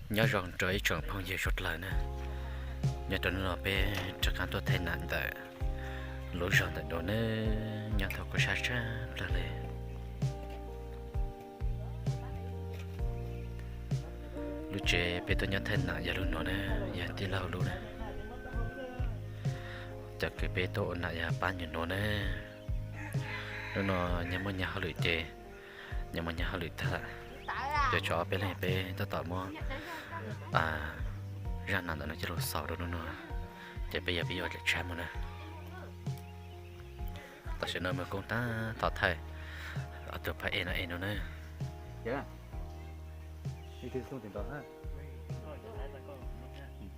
Nyob zoo rau ib tsoom phooj ywg suav dlawg na, nyob rau hnub no peb rov qab tuaj thaij nam ntawm lub zos ntawm no na, nyob thaum kuv sab sab plawg li. Lub tsev peb tuaj nyob thaij nam yog lub no na, yog tij laug lub na. Cov kwv peb tuaj ua nam yog pab nyuag nuav na. Hnub no nyias muaj nyias hauj lwm ces nyias muaj nyias hauj lwm tag. Cov tsov peb leeg peb tab tom muab zaj nam ntawm no coj lug xaus rau hnub no, ces peb yog peb yuav lawm tshab mus na. Tam sim no mas kuv tab tom thaij ob tug phab ej no ej no na.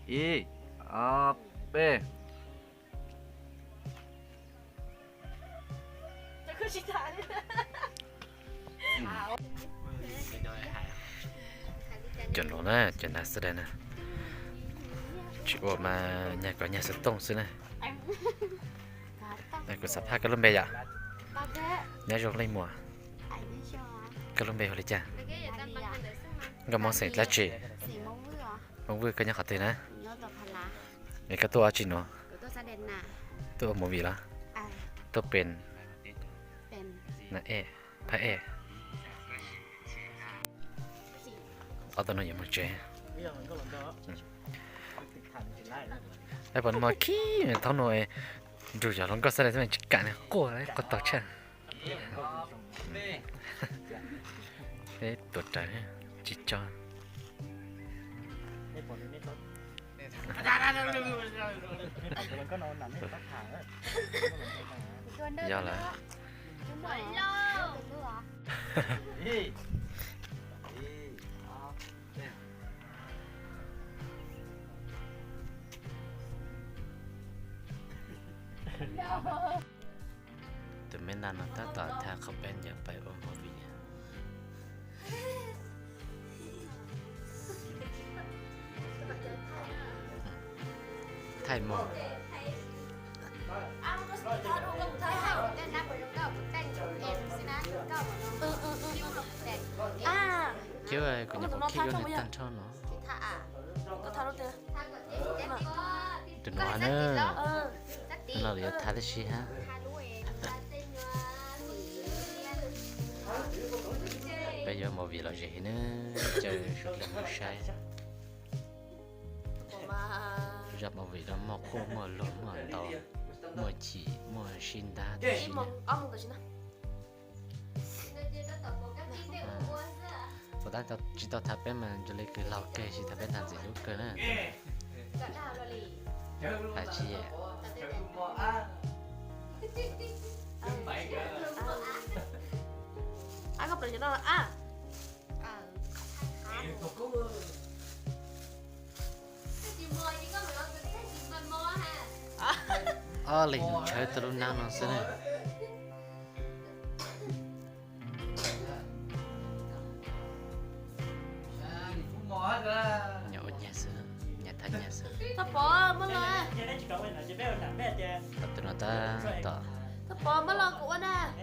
Ib, ob, peb. Cov nuav na, cov nav xwb daig na, tsis ua mas nyag kov nyag xov tooj xwb na. Kuv xav phaj koj lub npe yom? Nyob zoo leej muam. Koj lub npe hu li cas? Nkauj Moob xeem dlaab tsi? Moob Vwj, koj nyob qhov twg na? Es koj tuaj ua dlaab tsi nuav? Tuaj ua movie los? Tuaj pem nam ej, phab ej. Ob tug no yuav moog tsev. Pom no khib thaum no nrug yog hluas nkauj xwb tsis kam quaj quaj taug tshaj. Peb tuav rawv tsis tso. Yog lawm. Tus me nas no tab tom tha qhov peb ncaws pais ua movie. Thaij mus. Thiab kuv nyuam qhuav khib koj niag tag nrho no. Tus no na, hnub no lawv yuav thaij tab sis hab. Peb yuav movie los ze na, caw suav dlawg mus saib. Zaj movie no muaj quaj muaj luag muaj ntaus, muaj chim muaj sib ntab tab sis na. Puas tab tsis tau thaij peb mas nco li kws laug kawg, tsis thaij peb tag ntxim hlub kawg na. Hais tsis Ob leeg tshawb tau lub nab no xwb na. Nyob ua nyag xwb, nyag thaij nyag xwb. Tus no tab tom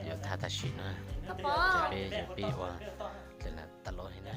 yuav thaij tam sim no, ces peb yuav pib ua dlaim nam tas los li na.